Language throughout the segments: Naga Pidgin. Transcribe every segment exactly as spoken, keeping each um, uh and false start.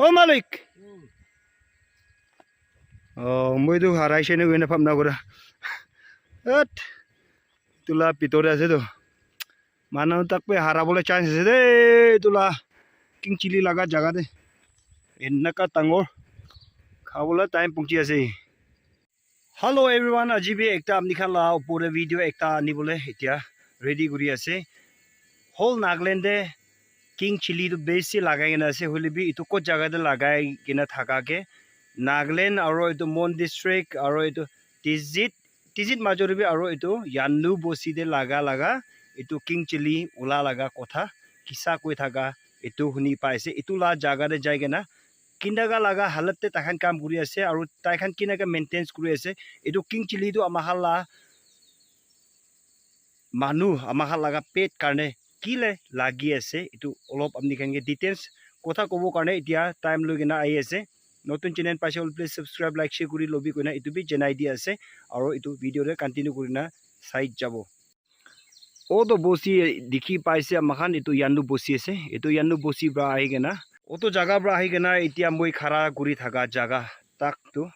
Oh, Malik. Oh, moi tu harai shene goi na pam na gora. Et. Etu la pitor te ase tu. Manu tak pe hara bole chance ase de. Etu la king chili laga jaga te. Enaka dangor. Khabole time pungchi ase. Hello everyone, aji bi ekta apni khan la upor te video ekta ani bole etia ready kuri ase. Whole Nagaland te king chili tu besi lagai kena ase, hoile bi etu kot jaga te lagai kena thaka ke Nagaland aro etu Mon district aro etu Tizit, Tizit major te bi aro etu Yandu bosti te laga laga etu king chili ula laga kotha kisa koi thaka etu huni pai ase. Etu la jaga te jai kena kinaka laga halat te tai khan kam kuri ase, aru tai khan kinaka maintenance kuri ase. Etu king chili tu ama khan la manu, ama khan laga pet karne kile lagi ase, etu olop apni khan ke details kotha kobo karne etia time loi kena ahi ase. Notun channel paise koile please subscribe, like, share kuri lobi koina etu bi janai di ase, aru etu video te continue kurina sai jabo. Auto bosti dikhi paise, ama khan etu Yandu bosti ase. Etu Yandu bosti pra ahi kena, auto jaga pra ahi kena, etia moi khara kuri thaka jaga tak tu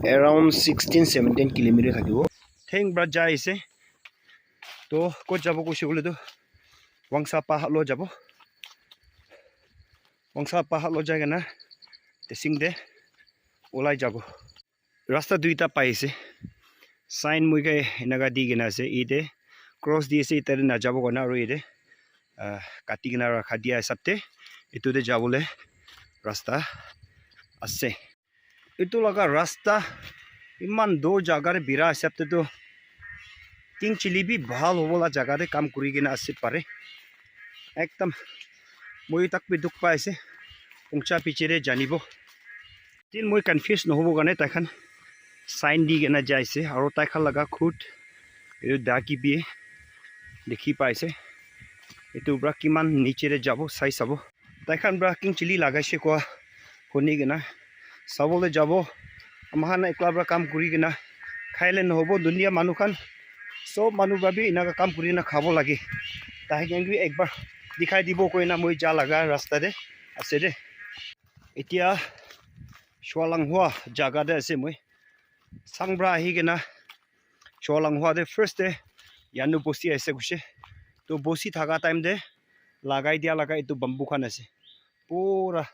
around sixteen seventeen kilometer thakibo. Theng pra jai ase. To kot jabo koise koile tu Wangsa pahar lo jabo. Wangsa pahar lo jai kena Tesing te ulai jabo. Rasta duita pai ase. Sign moi ke enaka di kena ase. Ite cross di ase, ite najabo karne aru ite, ah, kati kena rakha dia hisab te etu te jabole rasta ase. Etu laga rasta eman dur jaga te bira hisab te tu king chili bi bhal hobo la jaga te kam kuri kena ase pare. Ekdam moi tak bi dukh pai ase. Pungcha piche te janibo. Still moi confuse nohobo karne tai khan sign di kena jai ase, aru tai khan laga khud etu dagi bi dikhi pai ase. Etu pra kiman niche te jabo sai sabo. Tai khan pra king chili lagaise koa huni kena sabole jabo. Ama khan ekla pra kam kuri kena khaile nohobo, dunia manu khan sob manu pra bi enaka kam kuri kena khabo lage. Tai khan bi ekbar dikhai dibo koina moi ja laga rasta te ase de. Etia Shualanghua jaga te ase moi. Sang pra ahi kena Shualanghua te first te Yanu bosti ase kuishe. To bosti thaka time te lagai dia laga etu bamboo khan ase. Pura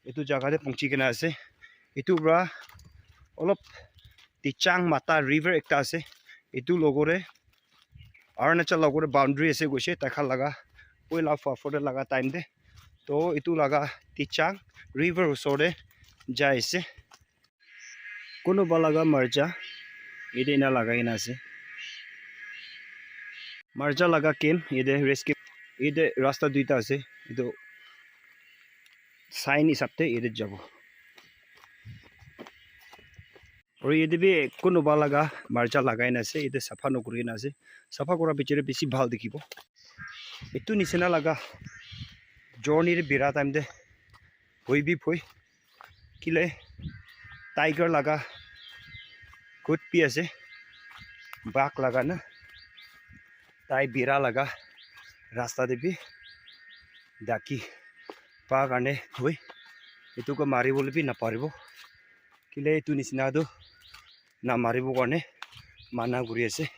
etu jaga te pungchi kena ase. Etu pra olop Tichang Mata river ekta ase. Etu logo te Arunachal logo te boundary ase kuishe tai khan laga poila fafo te laga time te. To etu laga Tichang river usor te jai ase. Kunuba laga marcha yate ena lagai kena ase. Marcha laga camp yate rescue, yate rasta duita ase. Etu sign hisab te yate jabo. Aru yate bi kunuba laga marcha lagai na ase, yate sapha nokuri na ase. Sapha kura piche te bishi bhal dikhibo. Etu nisina laga journey te bira time te bhoi bi bhoi. Kile tiger laga khud bi ase. Bak laga na. Tai bira laga rasta te bi daki pa karne bhoi. Etu ke mari bole bi naparibo. Kile etu nisina tu namaribo karne mana kuri ase.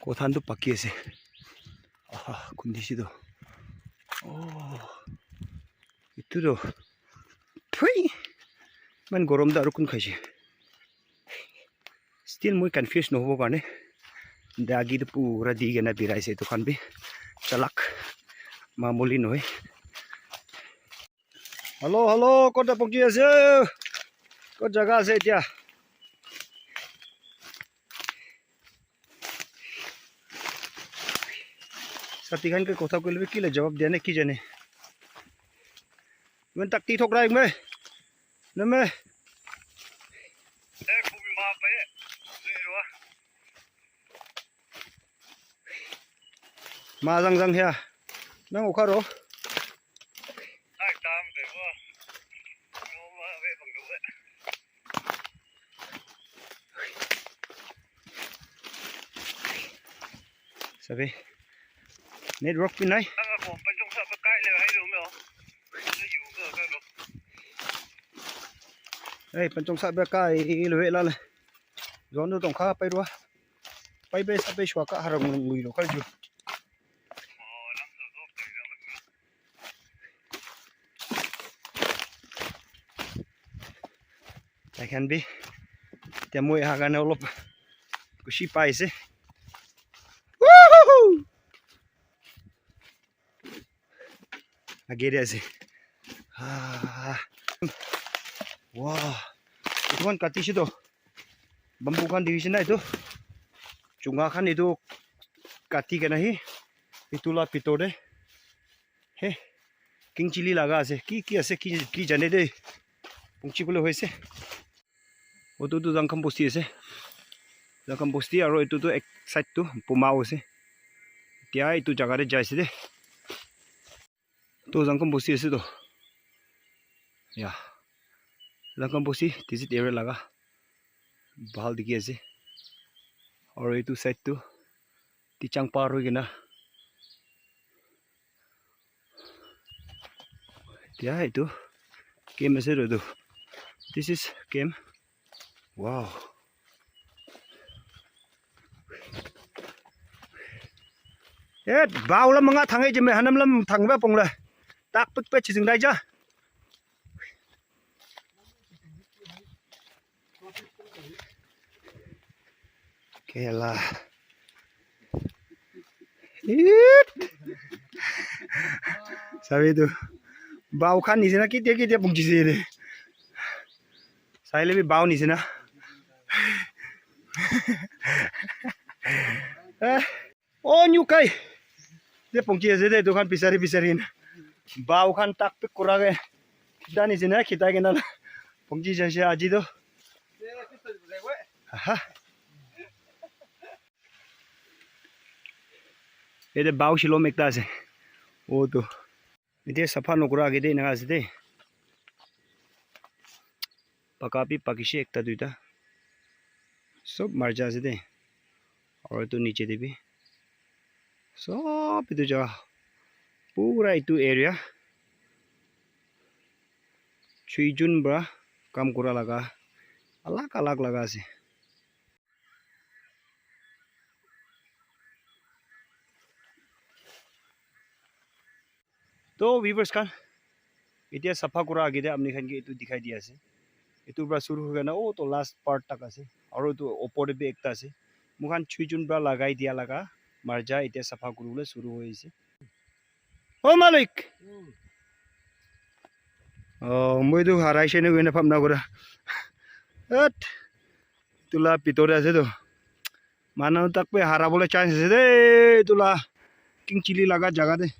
Kothan tu paki ase. Aha, khundi se tu. Oh, etu tu. Thui. Iman gorom tu aru kun khaise. Still moi confuse nohobo karne dagi tu pura di kena birai ase etu khan bi. Chalak. Mamuli nohoi. Hello, hello, kota pokji ase? Kot jaga ase etia? Sati khan ke kotha koile bi kile jawab dia ne ki jane. Iman tak ti thok rai me. Na me. Ma jang jang hia. Nang ukha ro. Sabi. Network pi nai. Ang ako, pancong sa pagkain na kayo mo. Ano yung ka, ano? Hey, pancong sa ba kai lo la le. Zon do tong kha pai ro. Pai bai sa bai shwa ka harang ngui ro ka ju. Tai khan bi, tia moi aha karne olop khushi paise. Woohoo! Age de ase. Ah. Wow. Etu khan kati se toh. Bamboo khan dikhi se na etu. Chunga khan etu kati kena hi. Etu la pitor de. He. King chili laga ase. Ki ki ase ki, ki jane de. Pungchi bole hoise. Otu tu Zangkham bosti ase. Zangkham bosti aro etu tu ek side tu Pumao ase. Tia etu jaga de jai ase de. Tu Zangkham bosti ase tu. Ya. Zangkham bosti visit area laga. Bhal dikhi ase. Aro etu side tu Tichang par hoi kena. Tia etu camp ase etu. This is camp. Wow. Eh, bau lam nga thangai jeme hanam lam thangba pongla. Tak pik pe chising dai ja. Kela. It. Sabi tu. Bau khan nisina kitia kitia pungchi se de. Saile bi bau nisina. Eh. Oh, new kai. De pongchi ase de, etu khan bisari bisari na. Bau khan tak pik kura ke. Khita nisina, khita kena. Pongchi jaise aji to. Aha. Ede bau shilom ekta ase. Oh, to. Etia sapha nokura age te enaka ase de. Paka bi pakishe ekta duita. Sob marja ase de. Aru etu niche te bi. Sob etu jaga. Pura etu area. Chuijun pra kam kura laga. Alag alag laga ase. To viewers khan, etia sapha kura age te apni khan ke etu dikhai di ase. Etu pra shuru hoi kena, oh, to last part tak ase. Aru etu opor te bi ekta ase. Moi khan chuijun pra lagai dia laga marja etia sapha kuri bole shuru hoi ase. Oh, Malik! Oh, moi tu harai shene koina bhabna kura. Hat! Etu la pitor te ase to. Manu tak pe hara bole chance ase de, etu la king chili laga jaga de.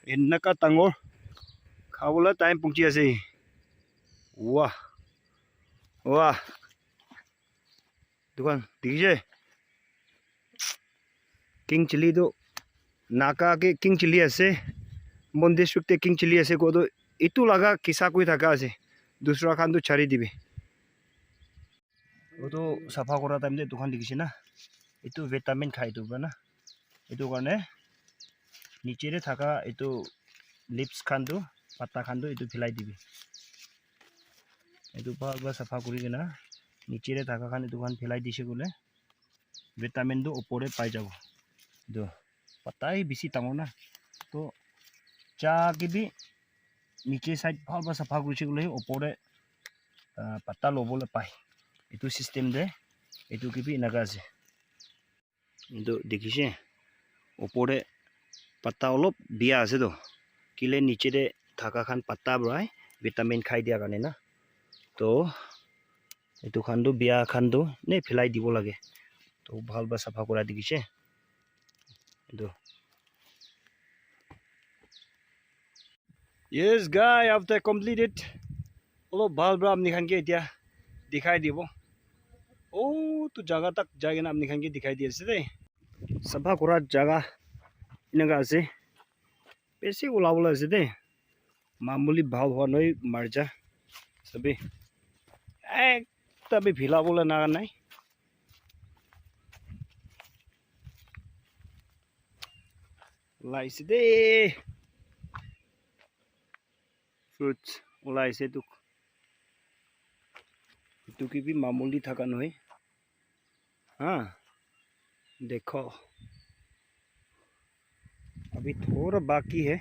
Enaka dangor. Khabole time pungchi ase. Wah. Wah. Dukan dikhi se. King chili tu Naga ke king chili ase. Mon district te king chili ase ko tu etu laga kisa koi thaka ase. Dusra khan tu chari dibi. Etu sapha kura time te etu khan dikhi se na. Etu vitamin khai etu para na. Etu karne niche te thaka etu leaves khan tu, patta khan tu etu philai dibi. Etu bhal para sapha kuri kena niche te thaka khan etu khan philai dise koile vitamin tu upor te pai jabo. Etu patta hi bishi dangor na. To ja ke bi niche side bhal para sapha kuri se koile upor te, ah, patta lobo le pai. Etu system te etu ke bi enaka ase. Etu dikhi se, upor te patta olop bia ase to. Kile niche te thaka khan patta para vitamin khai dia karne na. To, etu khan tu bia khan tu ne philai dibo lage. To, bhal para sapha kura dikhi se. Etu. Yes, guy, after completed. Olop bhal para apni khan ke etia dikhai dibo. Oh, tu jaga tak jai kena apni khan ke dikhai di ase de. Sapha kura jaga enaka ase. Besi ulabole ase de. Mamuli bhal hua nai marja. Sabi. Ekta bi philabole na nai. Ulai ase de. Fruits ulai ase tu. क्योंकि भी मामूली थकान हुई। हाँ, देखो, अभी थोड़ा बाकी है।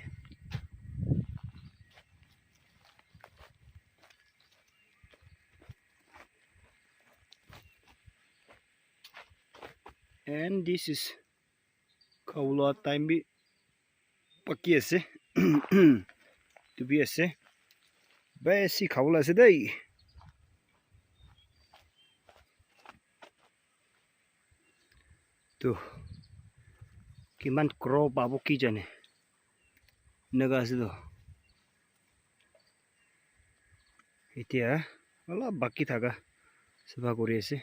And this is khabole time bi baki ase. Etu bi ase. Besi khabole ase dei. Tu kiman crore pabo ki jane. Eneka ase toh. Etia olop baki thaka sapha kuri ase.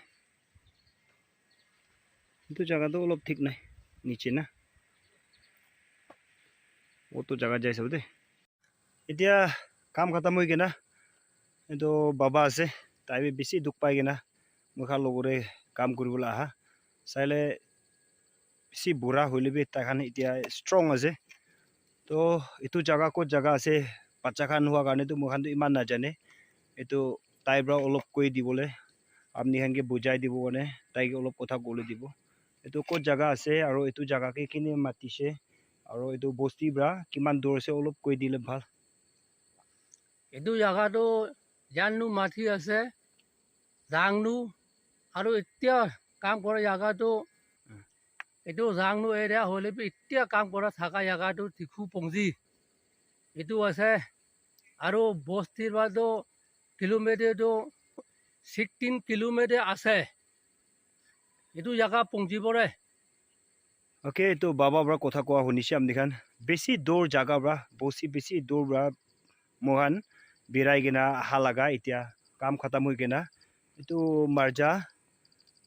Etu jaga toh olop thik nai, niche na. Auto jaga jai sabo de. Etia kam khatam hoi kena, etu baba ase, tai bi bishi dukh pai kena, moi khan logot te kam kuribole aha. Saile bishi bura hoile bi tai khan etia strong ase. Toh etu jaga kot jaga ase, bacha khan hua karne toh moi khan toh eman najane. Etu tai para olop koi dibole, apni khan ke bujai dibo karne, tai ke olop kotha kobole dibo. Etu kot jaga ase, aro etu jaga ke kine matise, aro etu bosti para kiman dur ase, olop koi dile bhal. Etu jaga tu Jannu mati ase, Jangnu, aru etia kam kora jaga tu, etu Jangnu area hoile bi etia kam kora thaka jaga tu Dikhu Pongji. Etu ase, aru bosti para tu kilometer tu sixteen kilometer ase. Etu jaga Pongji pore. Okay, etu baba para kotha koa hunise apni khan. Besi dur jaga para, bosti besi dur para moi khan birai kena aha laga etia kam khatam hoi kena. Etu marja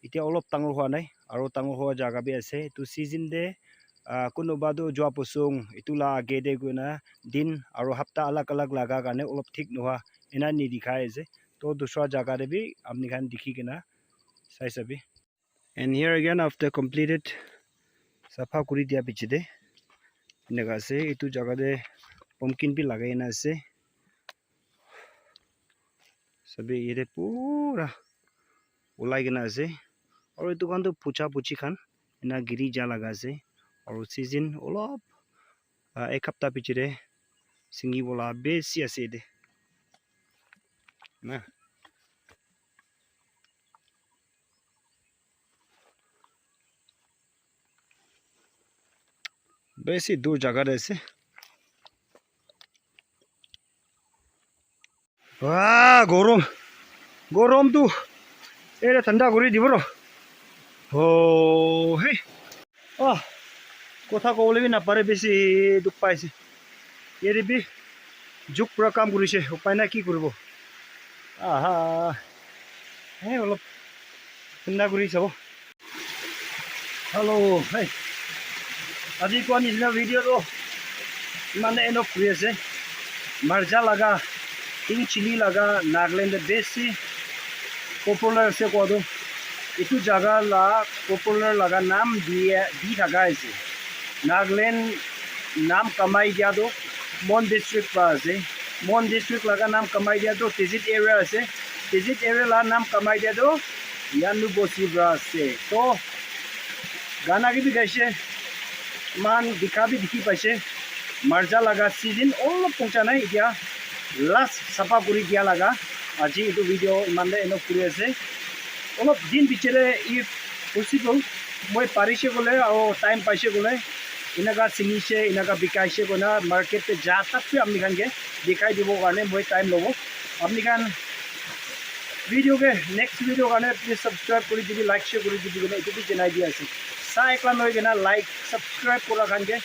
etia olop dangor hua nai, aro dangor hua jaga bi ase. Etu season te, ah, kunuba tu jua pusung, etu la age te koina din aro hapta alag alag laga karne olop thik nohua ena ni dikhai ase. Toh dusra jaga te bi apni khan dikhi kena sai sabi. And here again, after completed, sapha kuri dia piche te, eneka ase, etu jaga te pumpkin bi lagai na ase. Sabi yate pura ulai kena ase, aru etu khan tu pucha puchi khan ena giri ja laga ase, aru season olop, ah, ek hapta piche te singi bola besi ase yate na. Besi dur jaga te ase. Wah, gorom. Gorom tu. Ere thanda kuri dibo ro. Oh, hey. Ah, kotha kobole bi napare, besi dukh paise. Yate bi juk pura kam kurise, upai nai, ki kuribo. Aha. Hey, olop thanda kuri sabo. Hello, hey. Aji koa nishina video to mane end off kuri ase. Marja laga, pink chili laga, Nagaland te besi popular ase koa to. Etu jaga la popular laga naam di, di thaka ase. Nagaland naam kamai dia to Mon district para ase. Mon district laga naam kamai dia to Tizit area ase. Tizit area la naam kamai dia to Jannu bosti para ase. To gana ke bi gaise, eman dikha bi dikhi paise. Marja laga season olop pongcha nai etia, last sapha kuri dia laga. Aji etu video eman te end off kuri ase. Olop din piche te if possible, moi parise koile aru time paise koile, eneka sinise, eneka bikaise koina market te ja tak bi apni khan ke dikhai dibo karne moi time lobo. Apni khan video ke next video karne please subscribe kuri dibi, like, share kuri dibi koina etu bi janai di ase. Sa ekla noi kena like, subscribe kura khan ke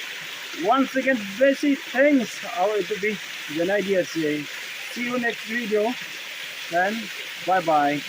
once again besi thanks aru etu bi janai di ase. See you next video, then bye bye.